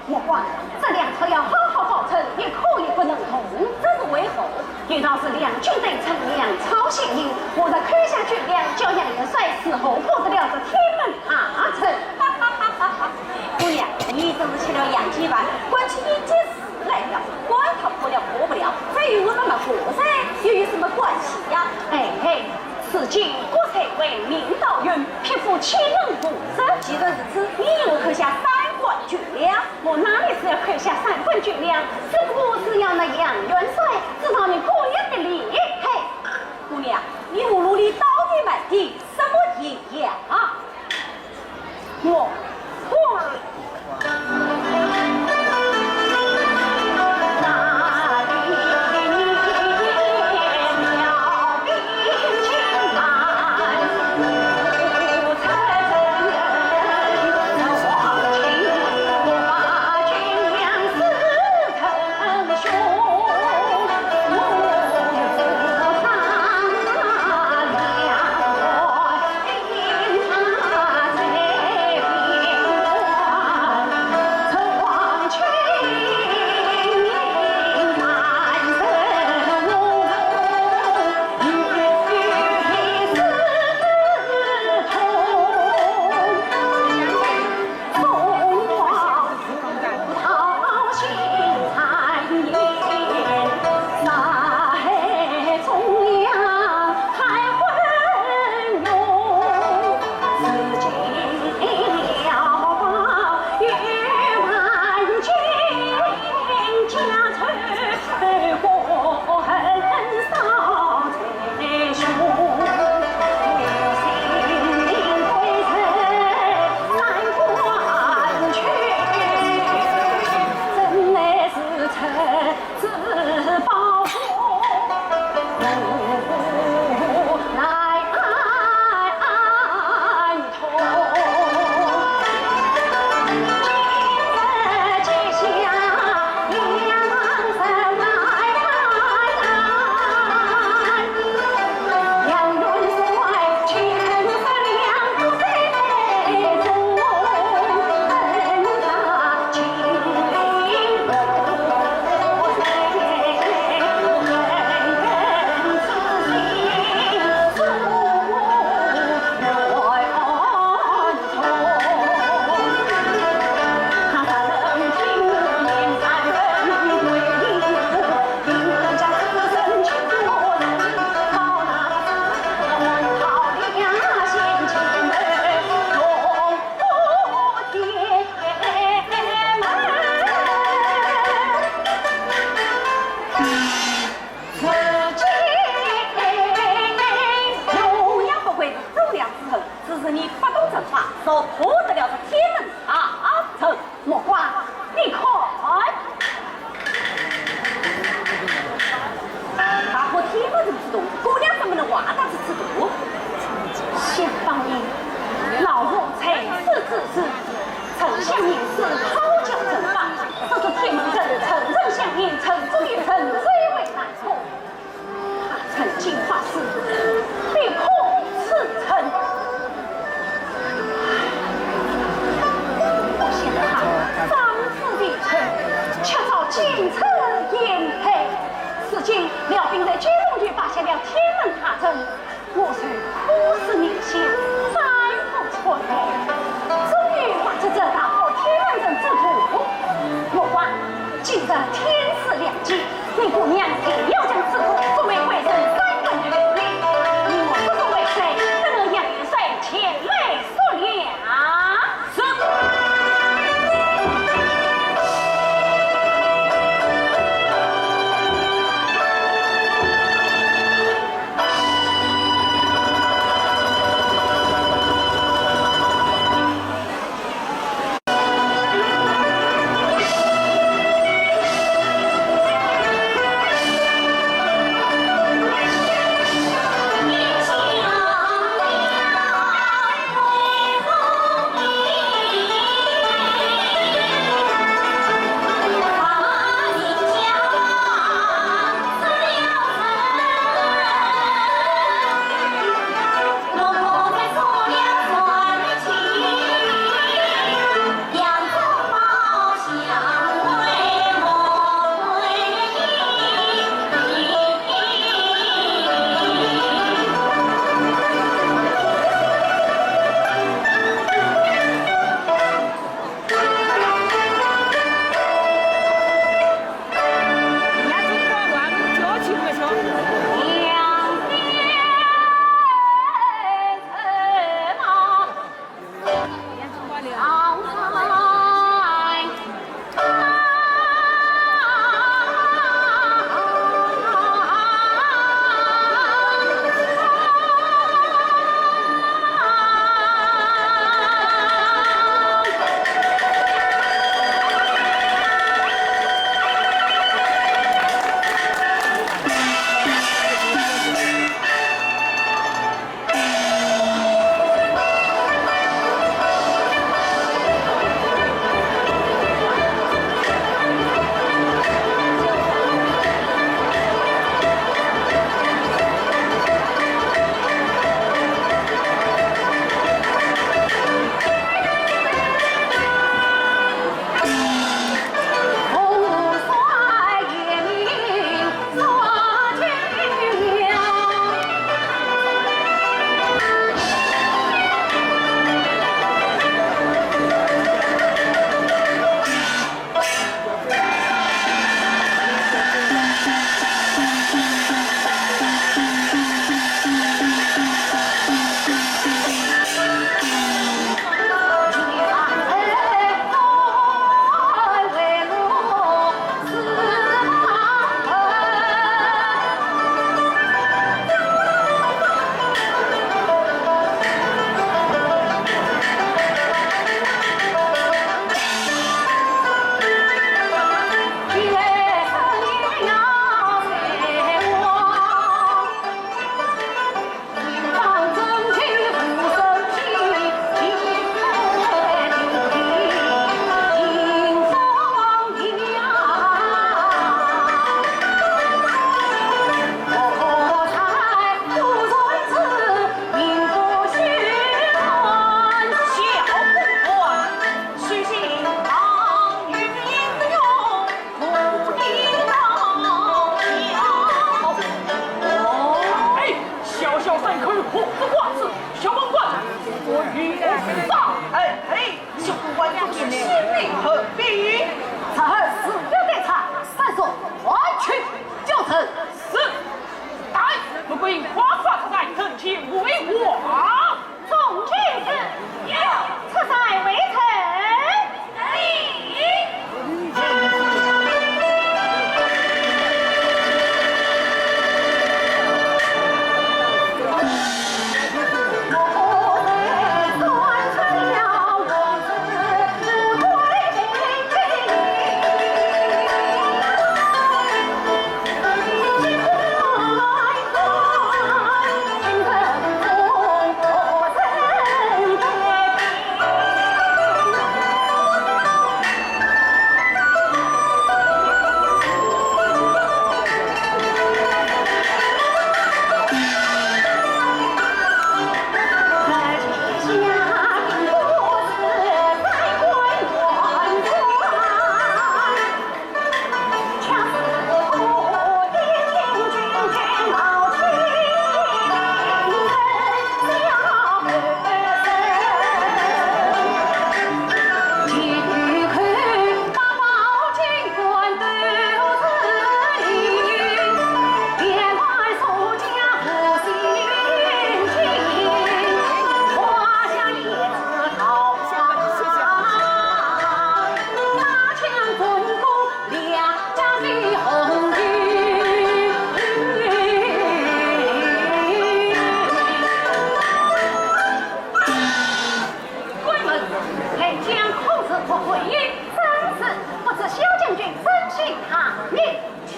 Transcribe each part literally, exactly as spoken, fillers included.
我讲，这粮草要好好保存，一刻也不能动。这是为何？有道是粮军得胜，粮草先行。我若扣下军粮，叫杨元帅如何保得了这天门大阵？姑娘，你真是吃了洋鸡饭，关起一件事来了。管他破了破不了，这与我们何事？又有什么关系呀？哎，嘿， 如今国帅为明道人，匹夫岂能不仁？既然如此，你又扣下三关军粮。我哪里是要扣下三关军粮，只不过是要那杨元帅知道你个人的厉害。姑娘，你葫芦里到底卖的什么野药啊？ 我，我。只是你不懂阵法，若何得了这天门大阵？ 莫怪，你看。大破天门阵之中，姑娘怎么能坏得如此大？想当年，老夫在此之时，丞相吟诗好教阵法，说这天门阵，层层相应，层中有层，最为难破。 他曾经发誓，必破此阵。不想他仗势凌人，却遭奸臣陷害。如今辽兵在九龙泉发现了天门大阵，我虽苦思冥想，再 出来，终于发出这大破天门阵之图。我话，今日天赐良机，你姑娘定要将此图作为贵人三个月的礼。你我不做为谁，等我杨元帅前来说了。是。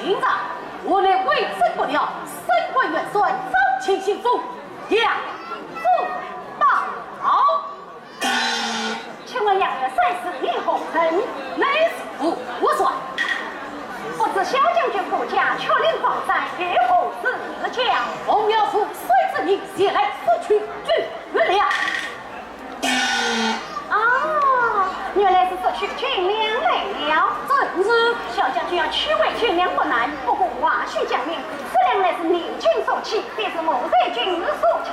今朝我乃为政不了，三官元帅招亲信封，杨宗保。请问杨元帅是你何人？乃是副帅。不知小将军部下阙令放山，有何指教？奉了副帅之命，前来索取军粮。 啊，原来是索取军粮来了。正是。小将军要取回军粮不难，不过话须讲明，此粮乃是你军所弃，非是我在军所抢。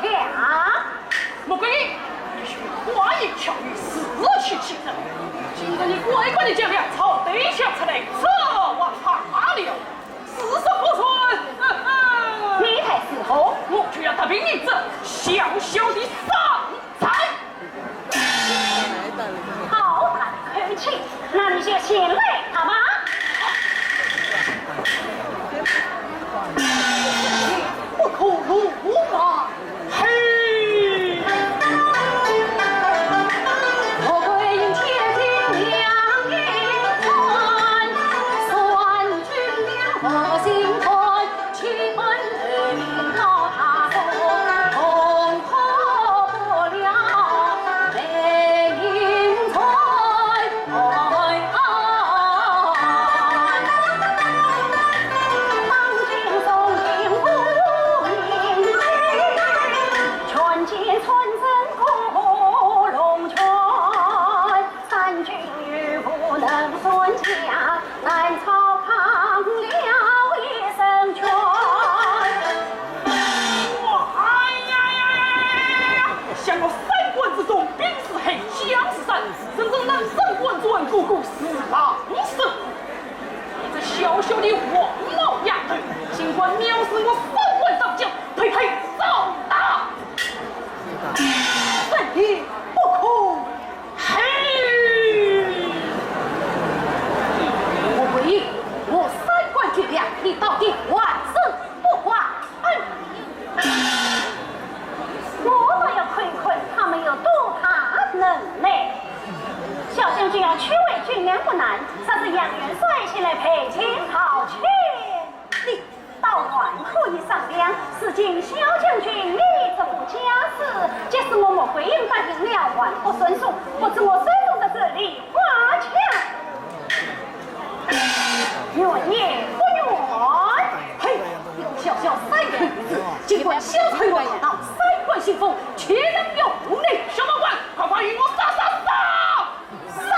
穆桂英，你休话言巧语，自欺欺人。今日你乖乖地将粮草带下出来，这还罢了。 事实不存，呵呵。你待如何？我就要踏平你这小小的商才。好大的口气，那你就前来吧。不可辱骂。 嘿！想我三关之中，兵似海，将似山，真正能三关转，个个是狼人。 你这小小的黄毛丫头，竟敢藐视我三关大将，呸呸，糟蹋！这也不可！嘿！我问你，我三关军粮，你到底还是不还？ 我倒要看看他们有多大能耐。小将军要取回军粮不难，只是杨元帅前来赔情道歉。你倒还可以商量，如今小将军你这副架势，即使我穆桂英答应了，还不算数，不知我手中的这粒花枪 愿也不愿。嘿，一个小小三口之子，竟敢小看我大刀三关信封，岂能容你？小毛官，快快与我杀杀杀！杀！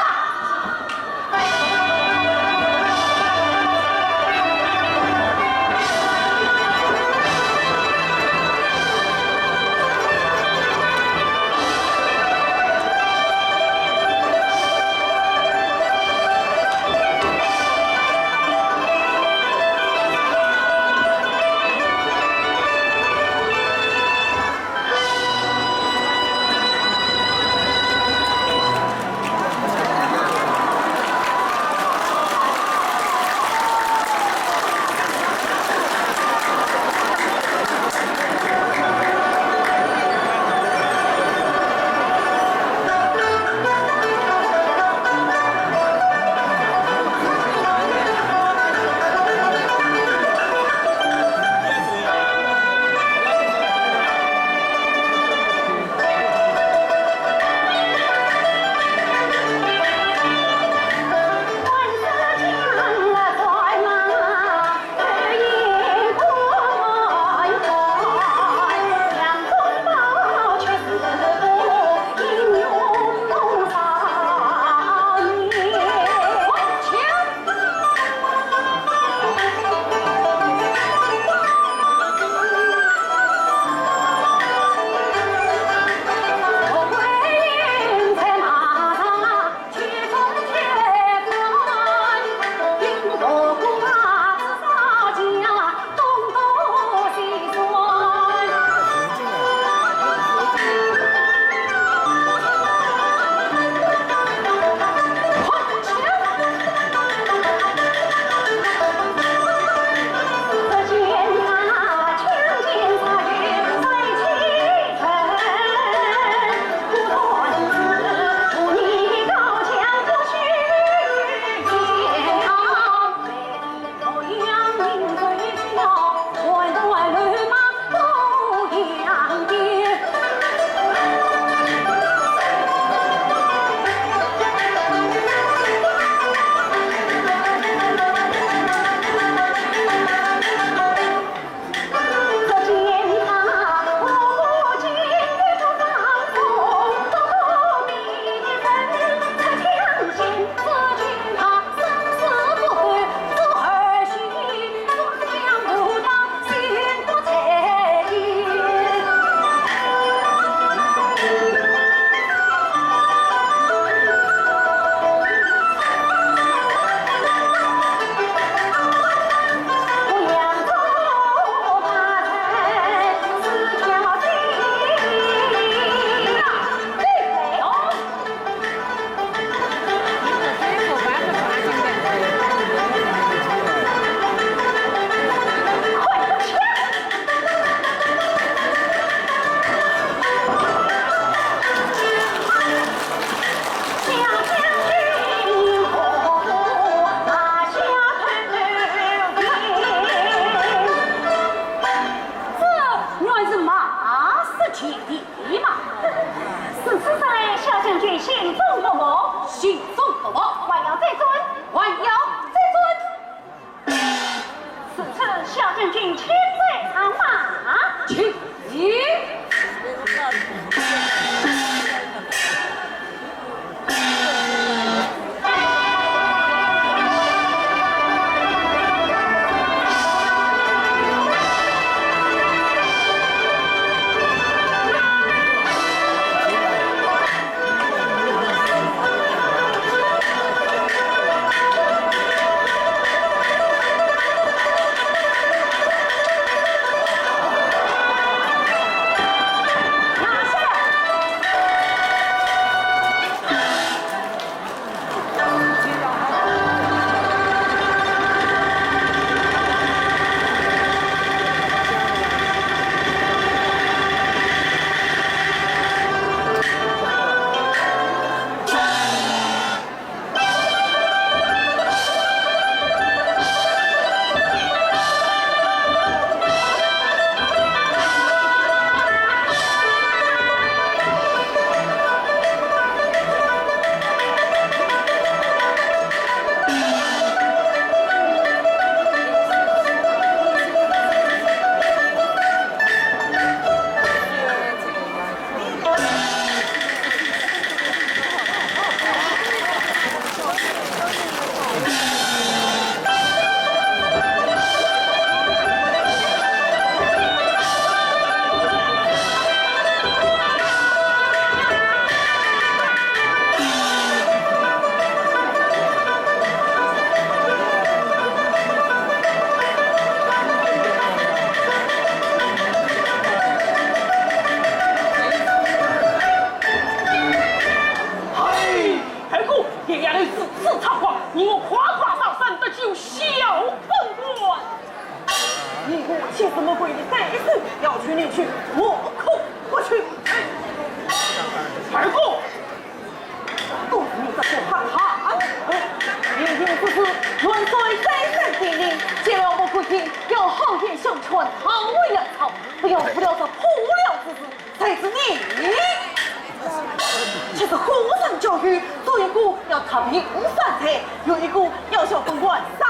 请在上马。请。嗨，二哥，你家的如此猖狂，你我快快上山搭救小本官。你我岂是魔鬼的对手，要去你去，我可不去。二哥，公子你这个傻汉，平平之事，元帅再三叮咛，见了魔鬼，要好言相劝，好为粮草，不要误了这破粮之事。 谁知你却是火上浇油，左一个要踏平山贼，右一个要小本官杀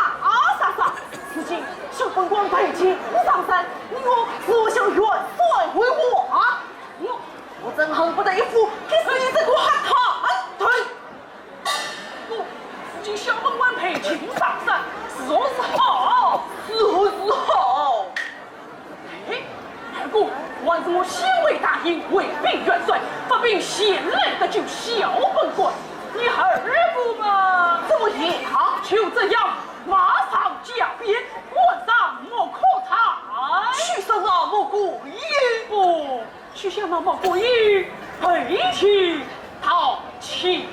杀杀。如今小本官被擒上山，你我如何向元帅回话？我我真恨不得一斧劈死你这个傻蛋！ 我，如今小本官被擒上山，如何是好？如何是好？哎，二哥，还是我先回大营，回禀元帅，发兵前来搭救小本官。你二哥嘛，怎么样？就这样，马上加鞭，换上木科铠。取上那木科印。不， 取下那木科印，背井逃迁。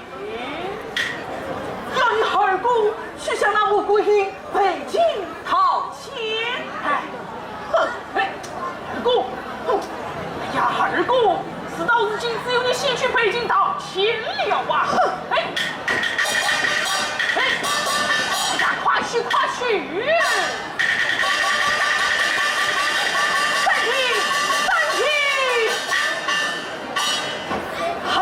要你二哥取下那木科印，背井逃迁。哎，哼，哎，二哥，哼，哎呀，二哥，事到如今，只有你先去背井逃迁了啊！哼，哎，哎，哎呀，快去，快去！ 三弟，三弟！嘿，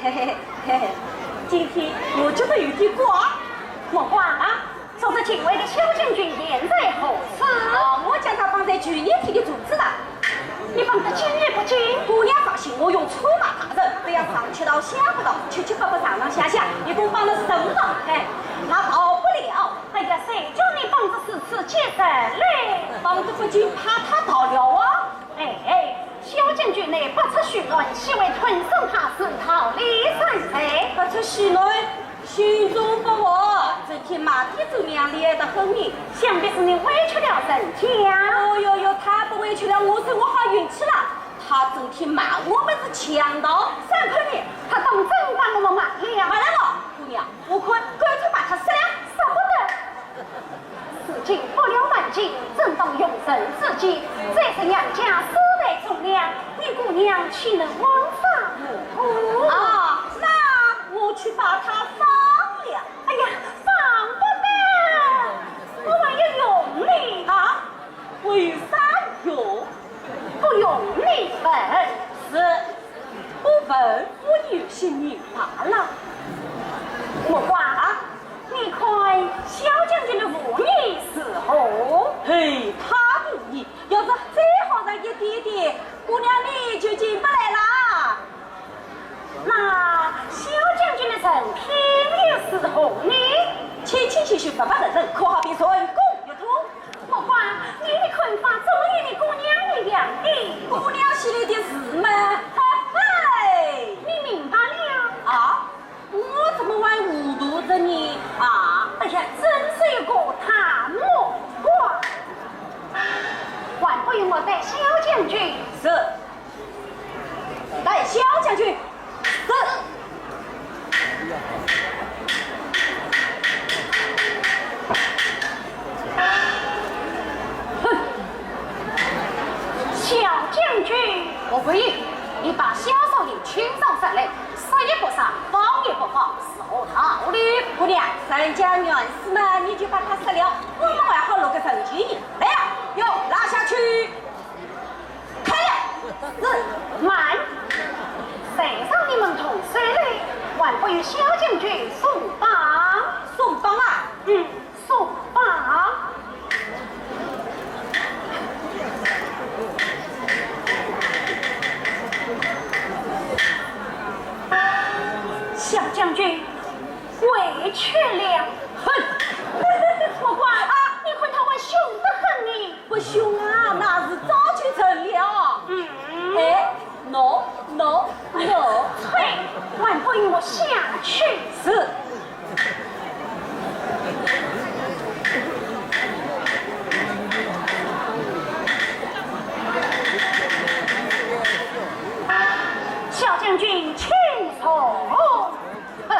嘿嘿嘿嘿，今天我觉得有点怪。莫怪啊，说是近卫的萧将军现在何处？哦，我将他绑在去年天的柱子上。你绑得紧与不紧？姑娘放心，我用车马大人，只要上七道下八道，七七八八上上下下，一共绑了十五道。哎，他逃不了。哎呀，谁叫你绑得如此结实嘞？绑得不紧，怕他逃了啊。 哎，萧将军乃不测凶案，岂会吞声怕死，逃离山贼？不测凶案，心中不和，整天骂天咒娘，厉害得很呢。想必是你委屈了人家。哦哟哟，他不委屈了我，是我好运气了。他整天骂我们是强盗。三块钱，他当真把我们骂了。骂了我，姑娘，我看干脆把他杀了。舍不得。 如今不了半斤，正当用人之际，这是娘家世代忠良，你姑娘岂能枉杀无辜？啊，那我去把他放了。哎呀，放不得，我还要用你。啊，我有啥用？不用你问。是，不问我有些明白了。莫怪啊， 你看萧将军的武艺如何？嘿，他的武艺要是再好上一点点，姑娘你就进不来啦。那萧将军的人品又如何呢？谦谦虚虚，白白嫩嫩，可好比人工玉土。莫怪，你的看法总与你姑娘一样的。姑娘心里的事嘛，嘿嘿。你明白了？啊？ 我怎么还糊涂着呢？啊，哎呀，真是一个大魔怪！还不与我带萧将军。是。带萧将军。是。哼。萧将军。我不依，你把萧少爷请上山来， 杀也不杀，放也不放，是何道理？姑娘，人家愿死嘛，你就把他杀了，我们还好落个人情。来呀，要拉下去，开了。是。慢，谁让你们动手嘞？还不与萧将军松绑？松绑啊？嗯。 松绑。小将军，委屈了。哼！我看啊，你看他还凶得很呢。不凶啊，那是早就成了。嗯。哎，喏，喏，喏。嘿，还不与我下去。是。 小将军，请坐。呃。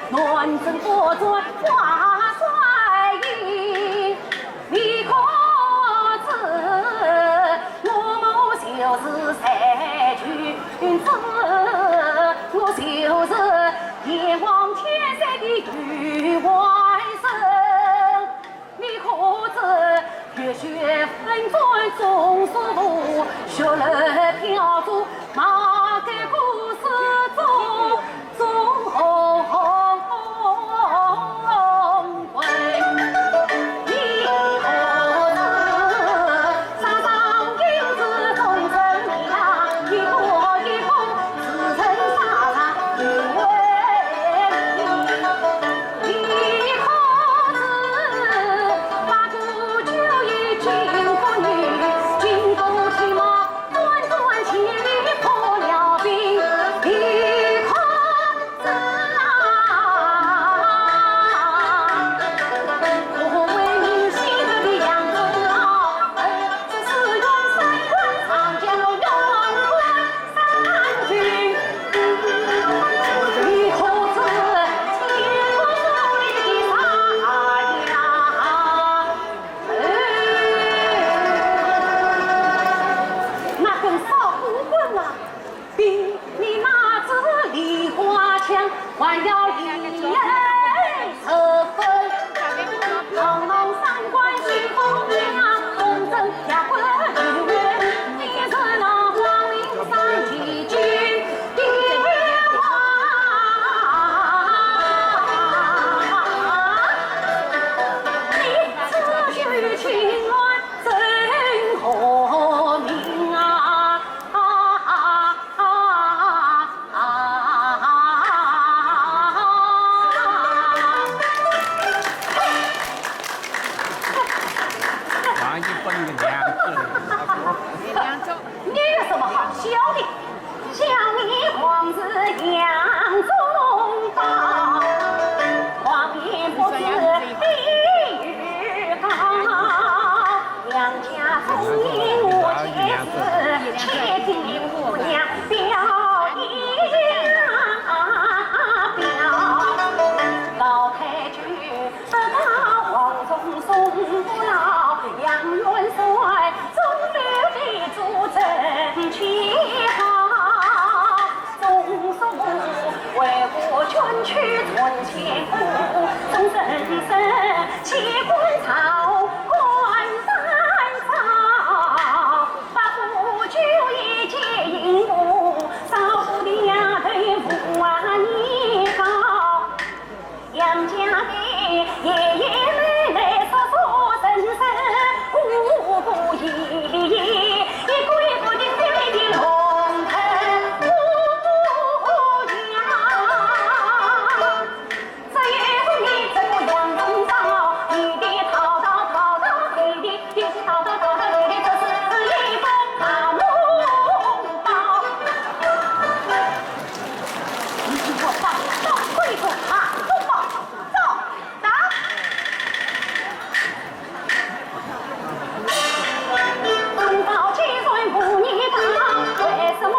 南征北战挂帅印，你可知我母就是三军之，我就是炎黄千岁的御外甥。 你可知热血奋战总司令，血泪飘注马革裹尸中，中魂。你可知沙场英姿终身名啊，一个一个自称沙场御外名。 你可知八股九一金国女，金鼓铁马，短短千里破辽兵。你可知啊，我为民牺牲的杨宗保，儿子是元帅官上将，我勇冠 三军，你可知天不负你的啥呀？哎，那根扫把棍啊，比你那支梨花枪还要厉害十分。堂堂三关西风呀，东征下关，你是那光明山西军 的王，你此去情愿怎何名啊？王一本个两个人，你有什么好笑的？ 想你王是杨宗保，王爷不知地位高，杨家中人我皆知，且听我娘表一表。老太君 得到皇中送不老，杨元帅忠烈的主人气好。总说我为国捐躯存千古，终身身弃官朝官三朝，八股九一接应我，少妇的丫头无话你告。 杨家的爷爷奶奶叔叔婶婶，五姑姨姨，一个一个的飞的龙腾乌鸦。只有你这个杨宗保，你的曹操曹操，你的 你是曹操曹操，你的这是一个大龙包。你给我上当，跪着打，龙包，走，打。宗保既然无你大，为什么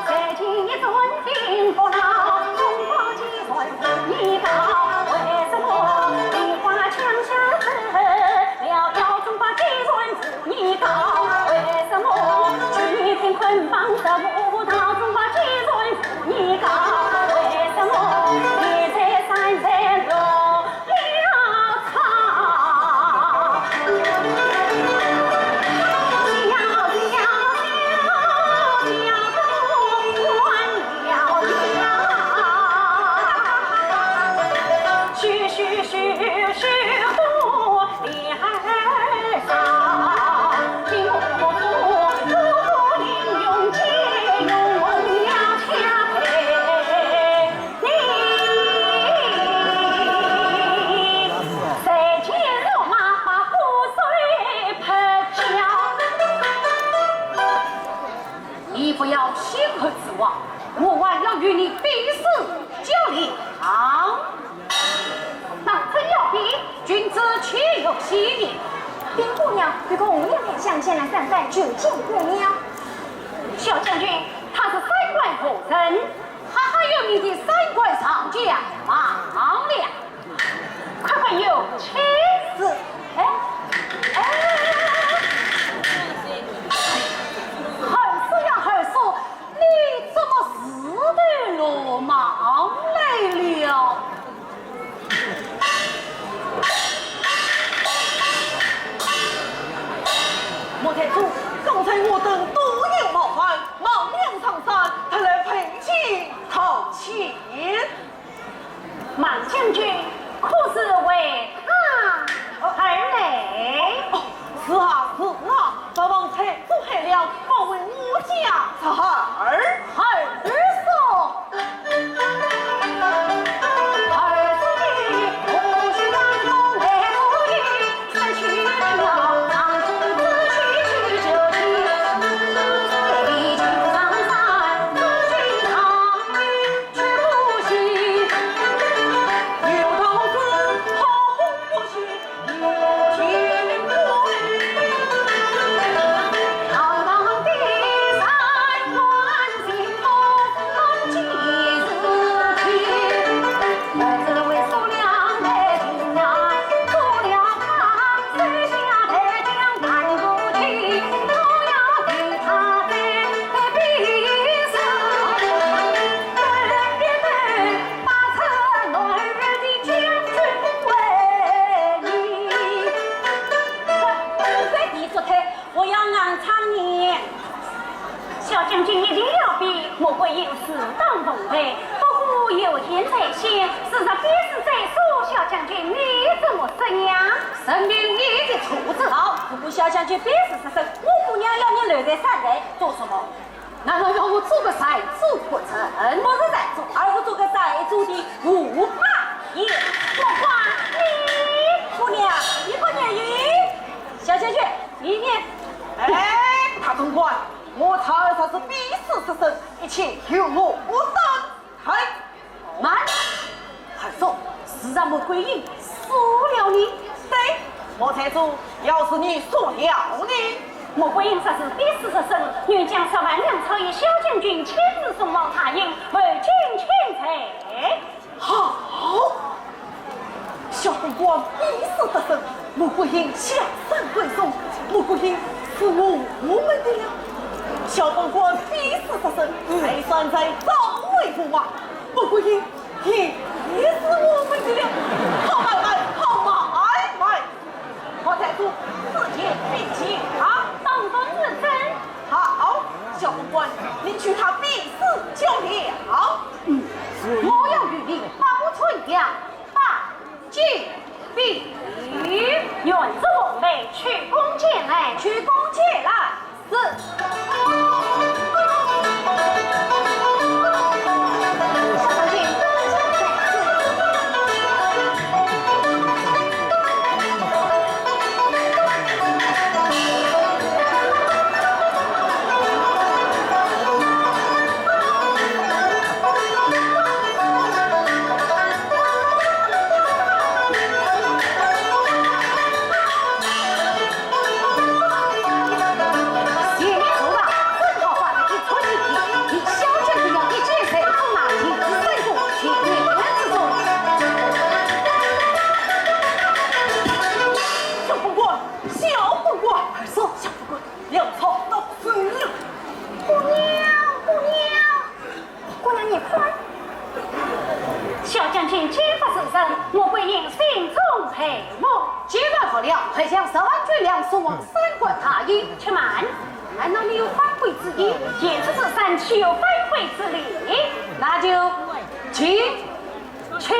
在前一转兵不牢？宗保既然无你大，为什么梨花枪下走？ 了，要宗保既然无你大，为什么今天捆绑着武道？宗保既然无你大，为什么你在山山落了草？你不要信口雌黄，我还要与你比试较量。 当真要比，君子岂有戏言。禀姑娘，这个红娘娘想前来三番求见姑娘。小将军，她是三关何人？哈哈，有名的三关上将马孟将军，可是为他而来？哦，是啊，是啊，大王太祖害了，保卫我家侄儿。儿子。我要俺唱呢。小将军一定要比，穆桂英自当奉陪，不过有言在先，事实必是在所。小将军，你怎么说呀？任凭你的处置好，不过小将军必是失身，我姑娘要你留在山外做什么？ 难道要我做个寨主不成？不是寨主，而是做个寨主的驸马爷。我管你！姑娘，你不愿意？小将军，你，你……哎，大总管，我侄儿若是必死失身，一切由我担。 嘿，慢！还说是让穆桂英杀了你。对，穆寨主，要是你杀了呢？穆桂英若是必死失身，愿将十万两钞与小将军亲自送往大营，为君请罪。好， 小本官必死失身，穆桂英下山为重，穆桂英是我们的了。小本官必死失身，泰山在朝为驸马，穆桂英也，也是我们的了。好买卖，好买卖！穆寨主，此言必行啊，当然是真。好，小本官，你取他必死就了。嗯，我要与你八步穿杨，八 进禀。愿逐红梅，曲弓箭来。曲弓箭来。是。小本官，小本官，二叔，小本官，粮草到此了。姑娘，姑娘。 姑娘，你看。小将军金发如神，穆桂英心中佩服。既然如此，快将十万军粮送往三关大营。且慢，难道你有反悔之意？言出此山，岂有反悔之理？那就请。 去。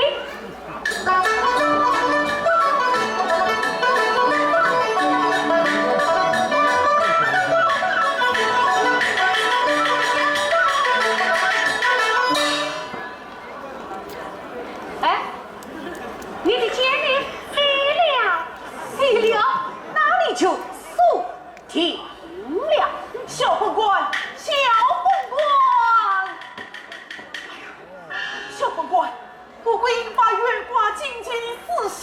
哎，你的箭呢？飞了。飞了？哪里去？ 停了，小本官，小本官，哎呀，小本官，穆桂英把悬挂金钱的丝线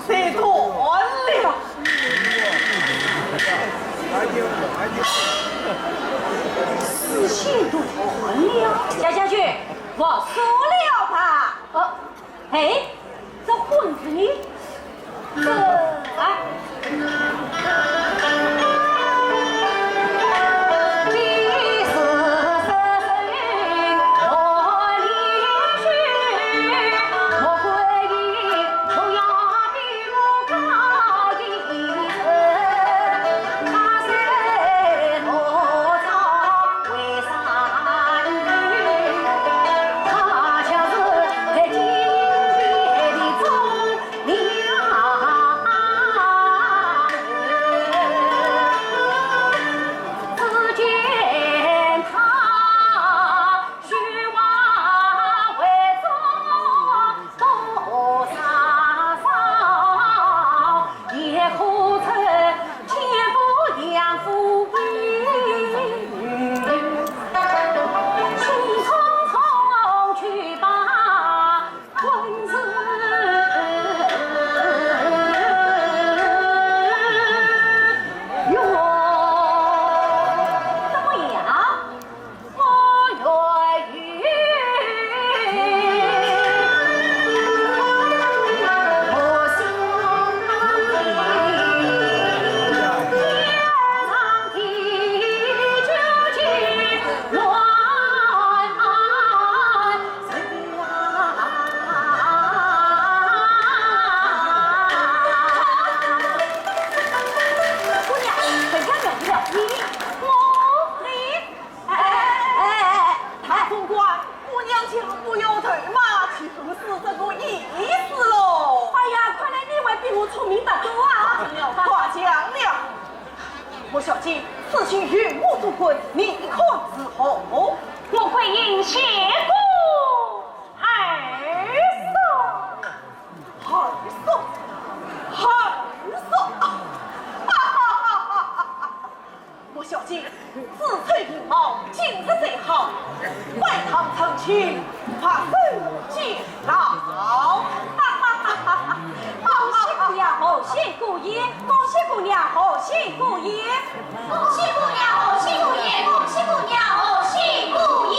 谁断了？丝线断了。小将军，我说了吧。哦。 哎，这婚事呢？这，哎。请与我做官，你看如何？我会迎谢姑二叔。二叔，二叔，哈哈哈哈哈哈！莫小姐，子丑寅卯，今日最好，拜堂成亲，白首偕老。哈哈哈哈哈！恭喜姑爷，贺喜姑爷，恭喜姑娘，贺喜姑爷。恭喜姑娘，贺喜姑爷，恭喜姑娘，贺喜姑爷。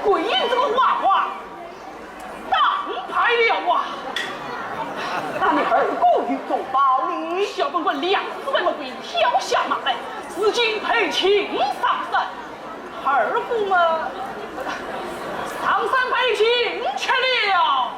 桂英这个花花，打败了啊！那你二哥有重报呢？小本官两次被魔鬼跳下马来，如今被擒上山。二哥嘛，上山被擒去了。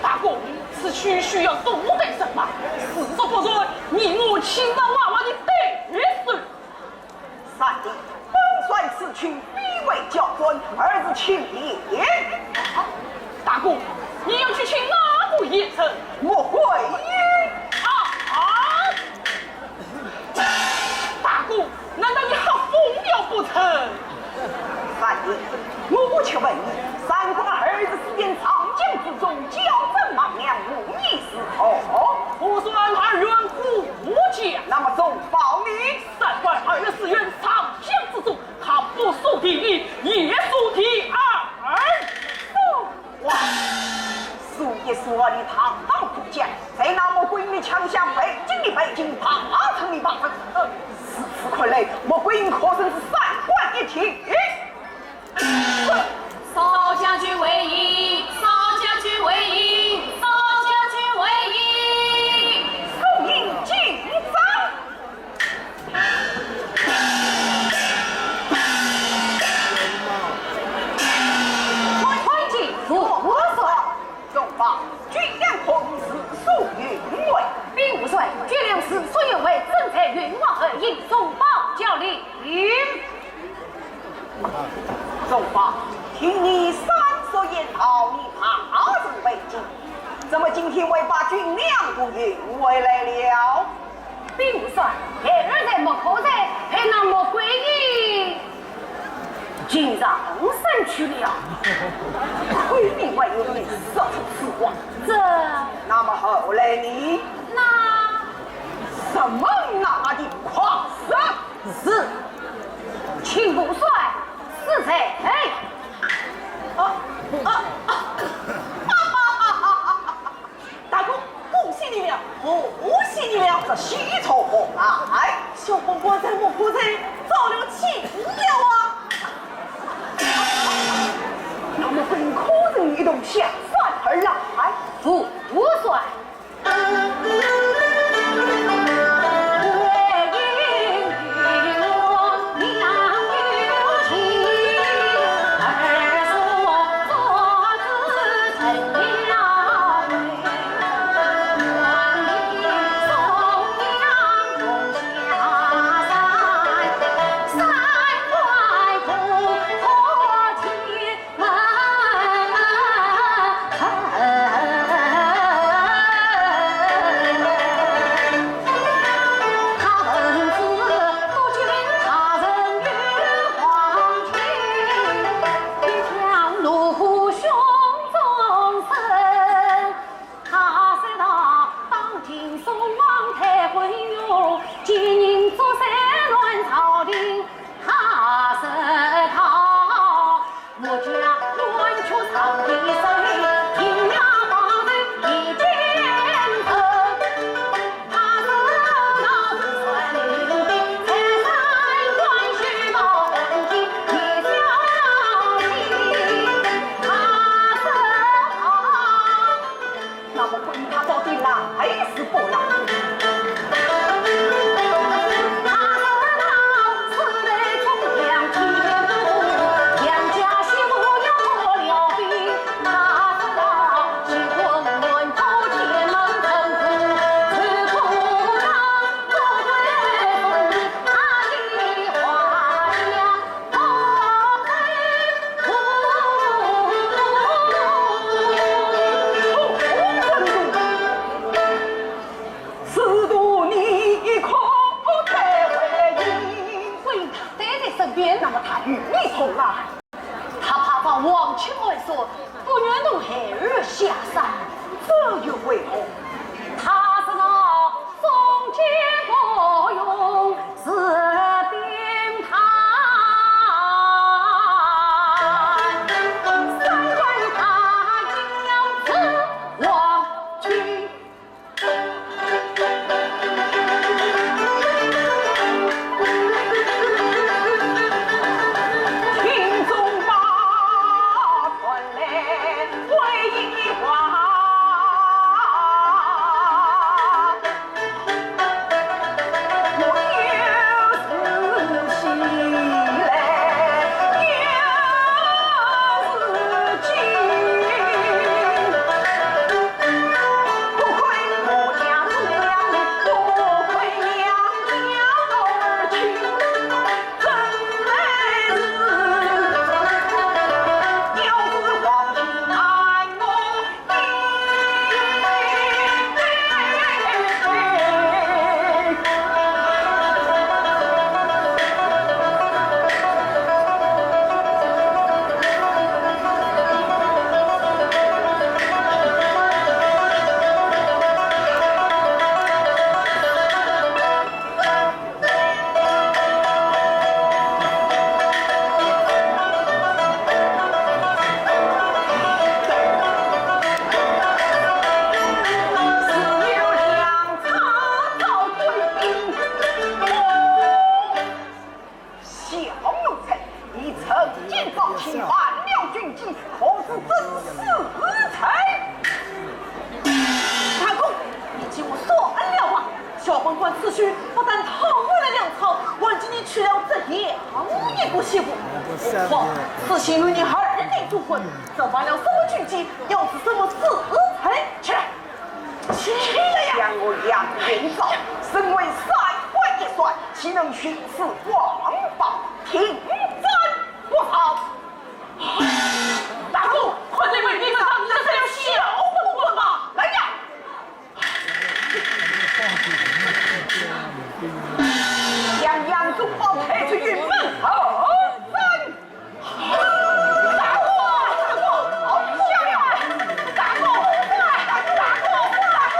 大哥，此去需要多带人马，如若不然，你我岂是娃娃的对手？ 三弟，本帅此去非为交战，而是请贤。大哥，你要去请哪个贤臣？穆桂英。啊，啊！大哥，难道你吓疯了不成？三弟，我不去问你，三哥儿子死在长江之中，交战亡命，你意如何？我说俺二人不讲。那么重报呢？ 三官二十四员长江之中，他不说第一，也说第二。哇，数一数二的堂堂武将，在那穆桂英的枪下被擒的被擒，爬城的爬城。呃，如此看来，穆桂英可真是三官一体。 少将军回营，少将军回营，少将军回营。宋营进帐。参见父王。重报军粮可以，是所欲为？禀父帅，军粮是所欲为，正在运往二营，重报交令。 重报，听你三叔言道，你怕人为禁，怎么今天会把军粮都运回来了？禀父帅，孩儿在木刻山被那穆桂英擒上山去了。桂英还有脸说出此话？这……那么后来呢？那……什么那的，快说！ 是，请父帅恕罪。啊，啊，啊，大哥，恭喜你了，贺喜你了。这喜从何来？小本官在木刻山遭了擒了啊！那么本可曾一同下山而来？父帅，那么关于他到底来是不来？王卿爱孙，不愿同孩儿下山，这又为何？他是我宋江不用士兵谈，三关他要子王卿。 小奴才，你趁机招亲，犯了军纪，何事真是才？大哥，你替我算了吧。小本官此去不但讨回了粮草，还替你娶了这样一个媳妇。何况此行与你二人通婚，这犯了什么军纪，要治什么是才？起来！ 起来呀！想我杨延昭，身为三关一帅，岂能徇私枉法，听斩不赦？大哥，快对为你们上，你这是要小本官吗？来呀！将杨宗保抬出营门，后斩！ 大哥，大哥，大哥，大哥，大哥，大哥！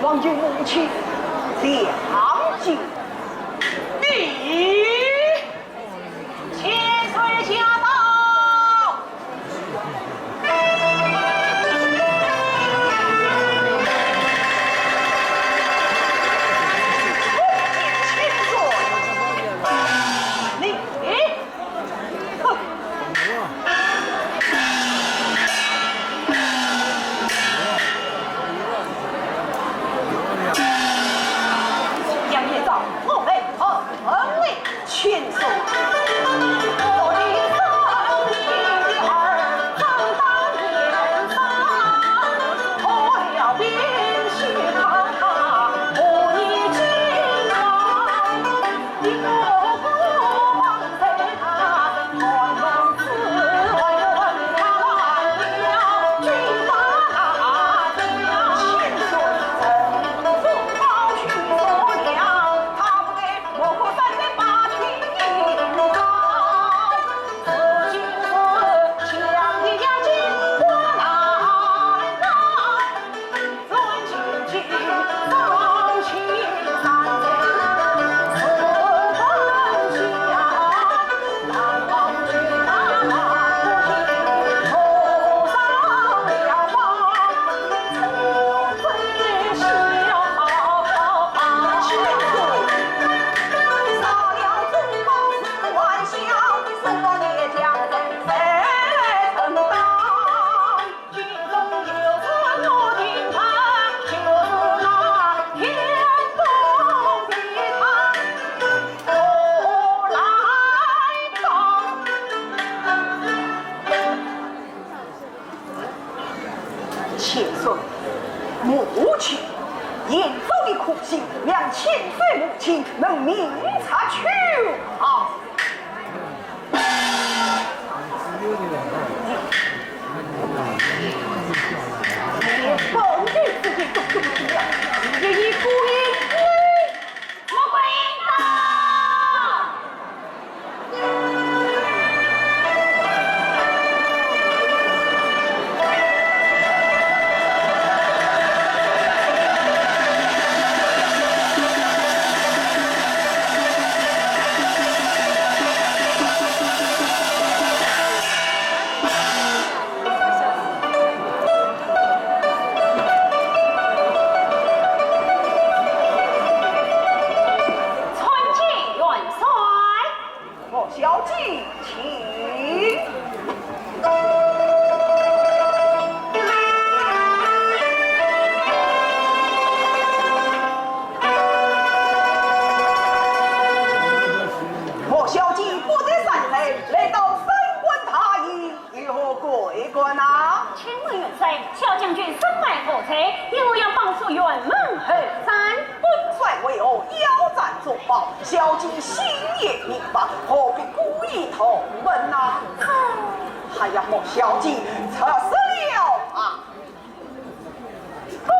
望求母亲谅解。弟，千岁驾到。千岁，你，哼。 千岁，母亲，严嵩的苦心，望千岁母亲能明察秋毫。 参见元帅。莫小姐，请。莫小姐不得善哉，来到三官大营 有何贵干呐？请问元帅，小将军身败何在？因为要帮助辕门后山。本帅为何要斩作保？小姐心也明白，何必故意投奔呐？哎呀，莫小姐，出事了啊！公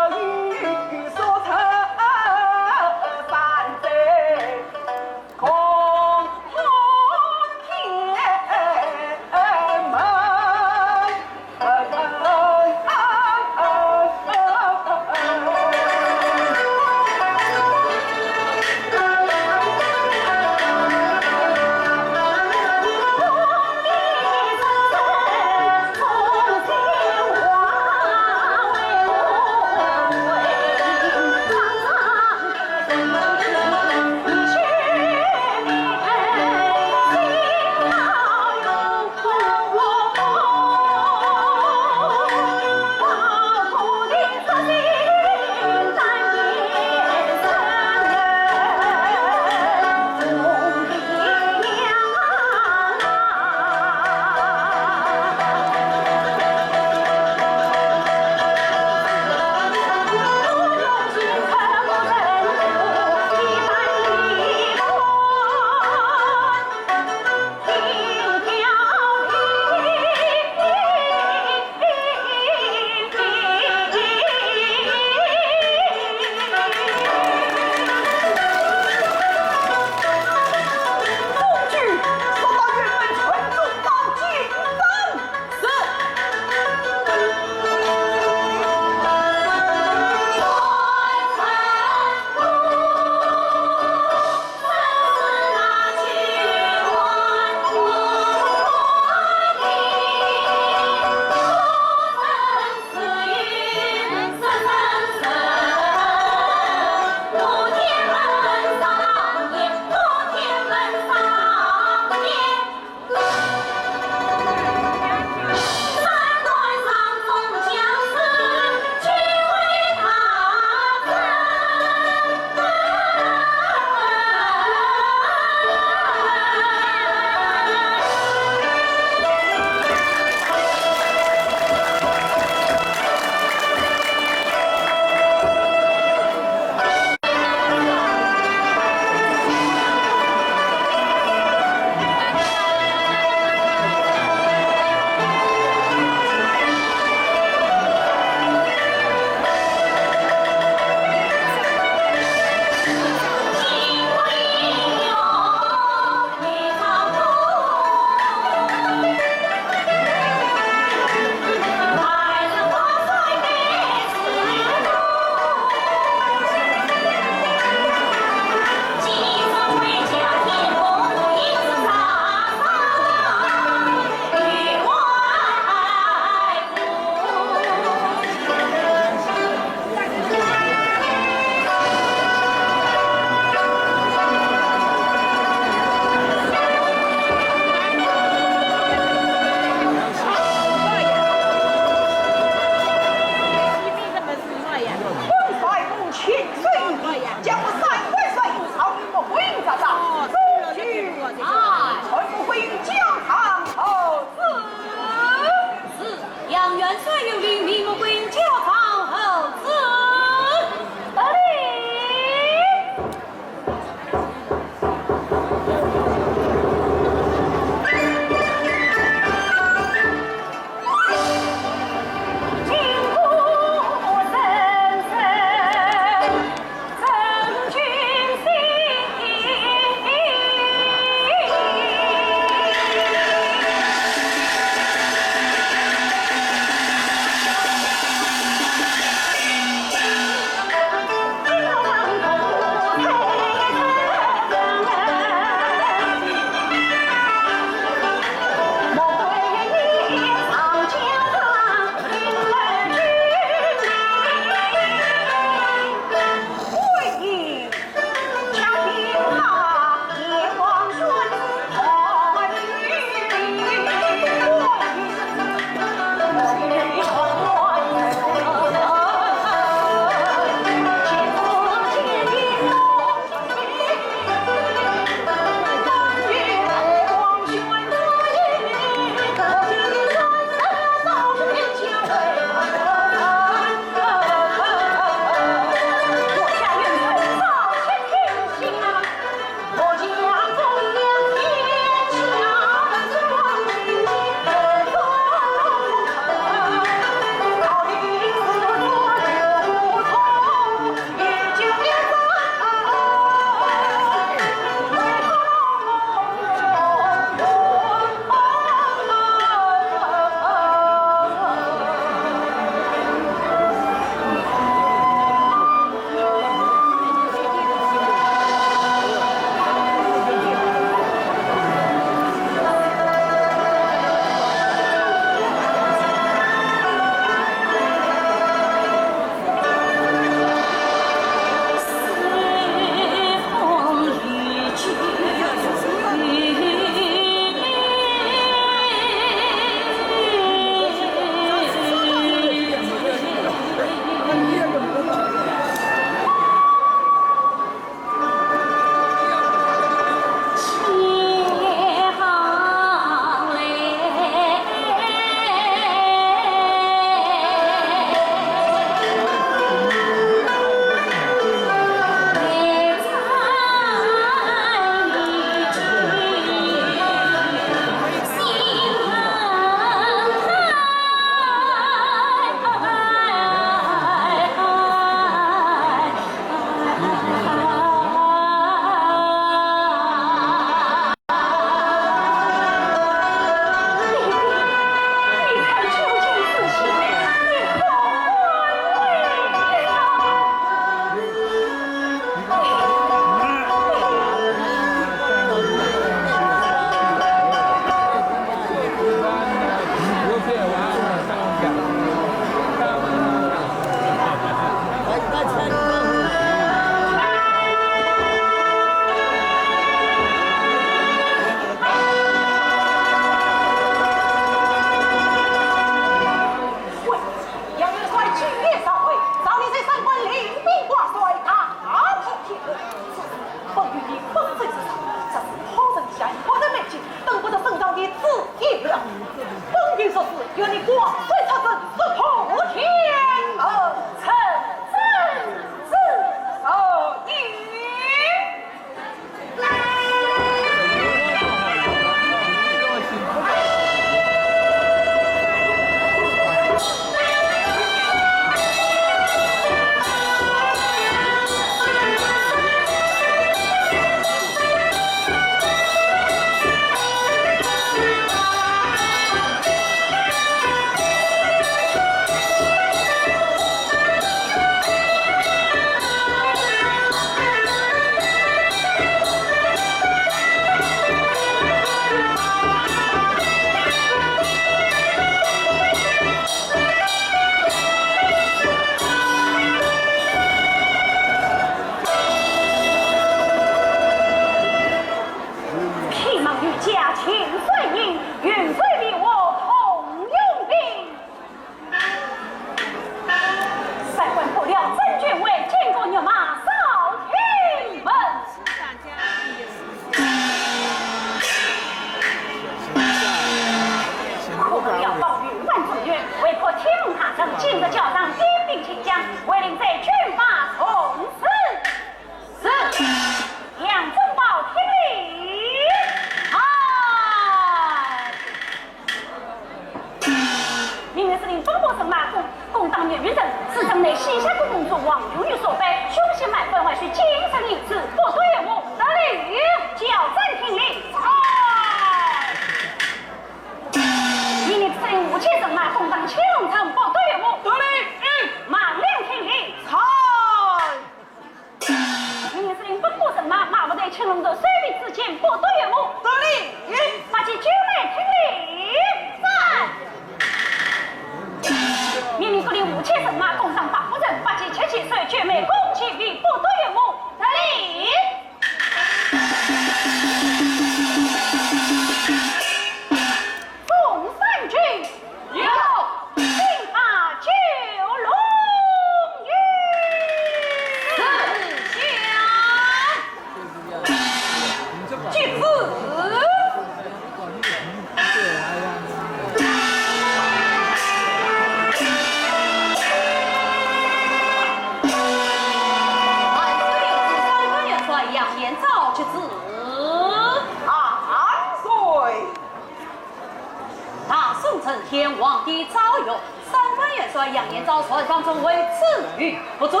天皇帝诏曰：三官元帅杨延昭在当中为子女不准。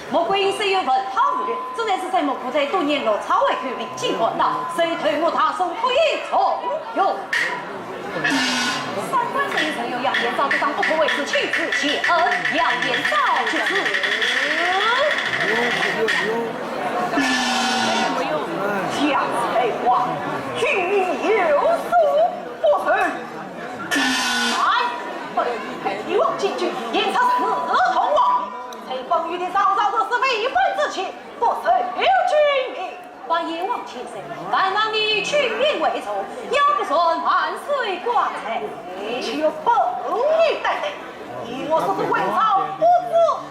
穆桂英虽有文化武略，怎奈是在穆府才多年落草为官，未经官道，谁投我大宋可以重用。三官虽曾有杨延昭之章，不可为此轻视谢恩。杨延昭之子。杨才华，君有所不受。 哎，不能与太帝王进军，引出刺桐王。在方域的曹操若是未婚之期，不受君命。八贤王千岁，万望你取兵围楚，要不然万岁挂帅。岂有本御待罪，以我所知，魏曹不知此。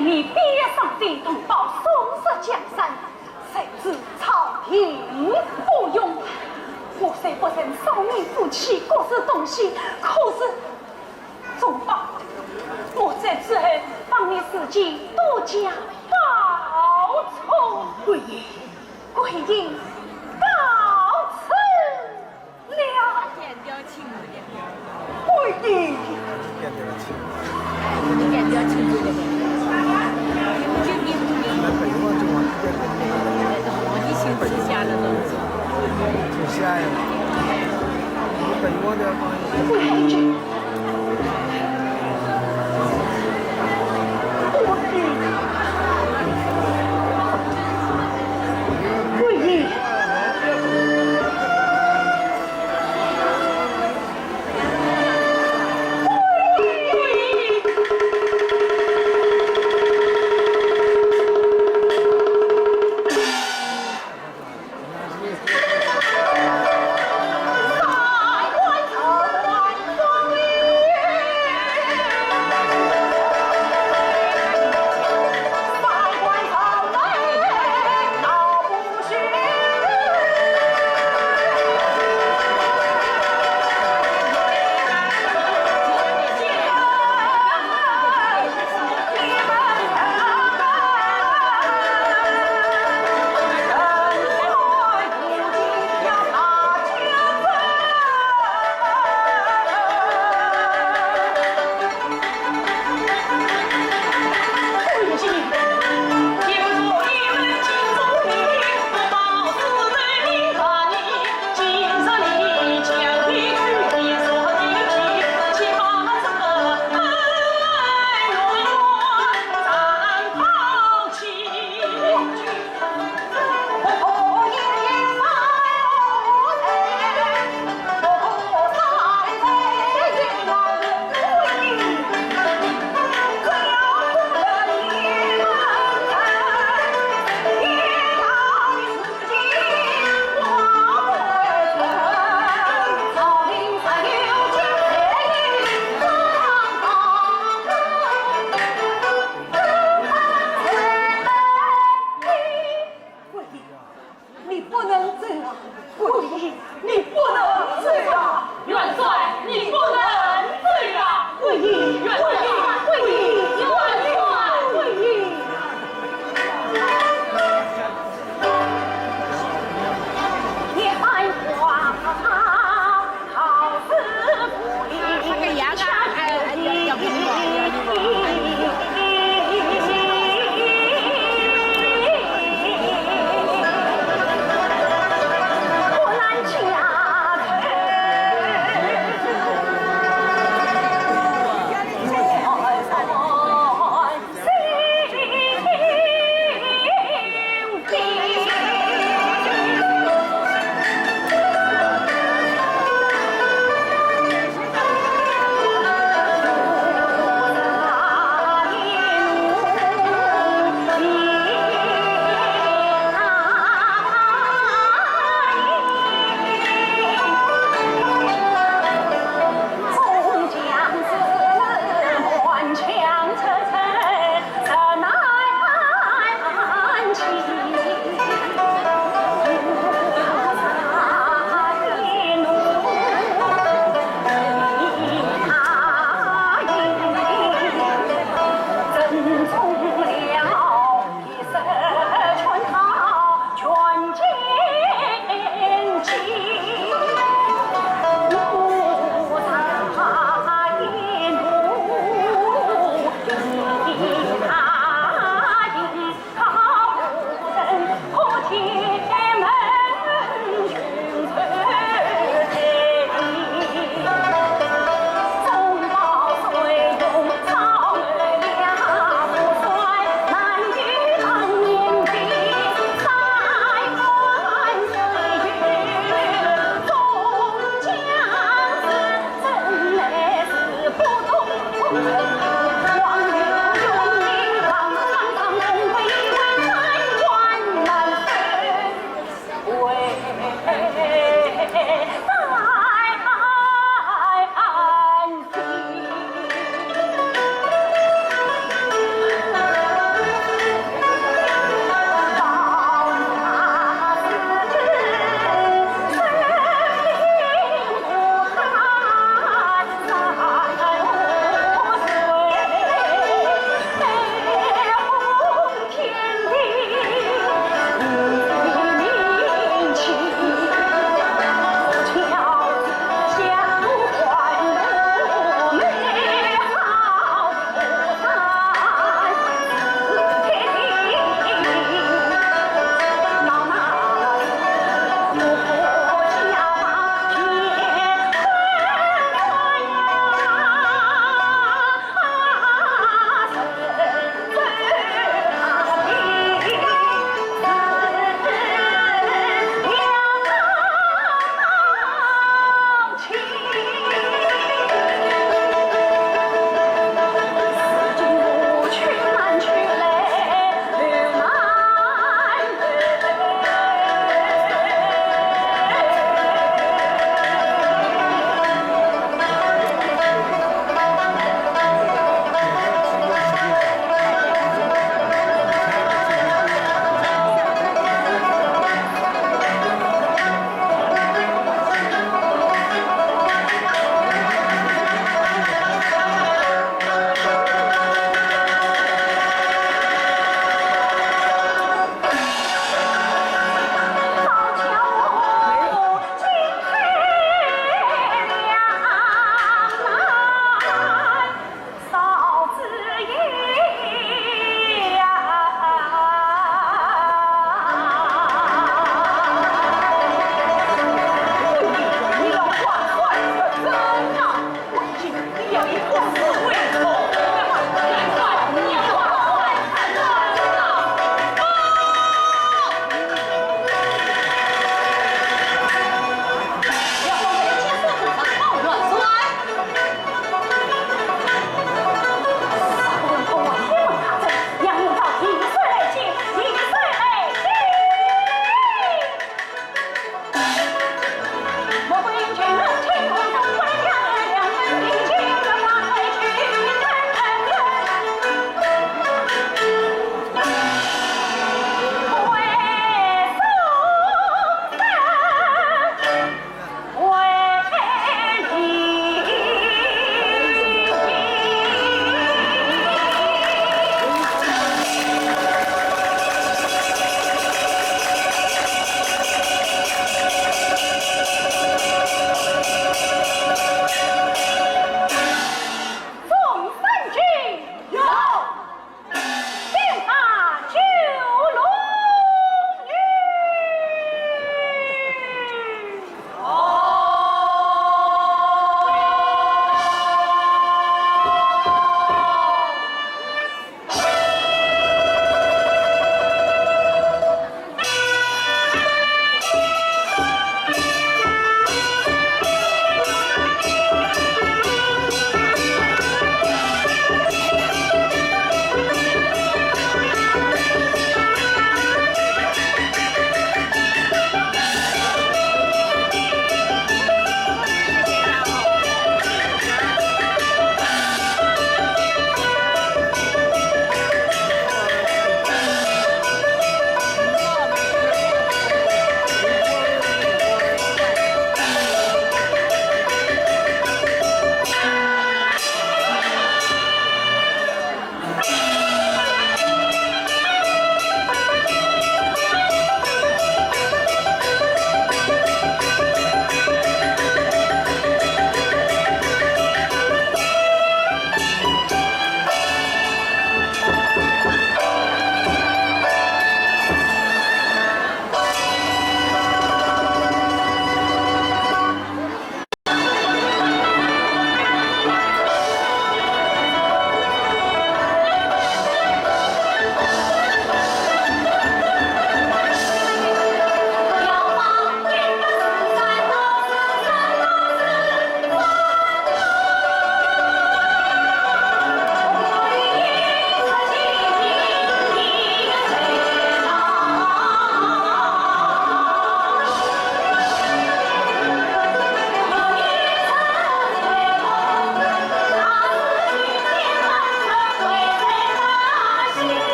你必要上殿通报，宋室江山，谁知朝廷不容。我虽不曾少年夫妻，各自东西，可是总保我在此后帮你自己多加保重。桂英，桂英，告辞了。桂英。桂英。 桂英。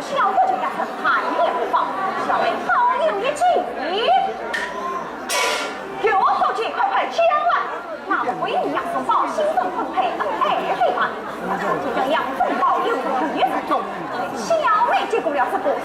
小姐这样子谈也不放，小妹好有一计。有何计，快快讲来。那我为你杨宗保，心生婚配，恩爱非凡。小姐这杨宗保有女之中，小妹接过了这个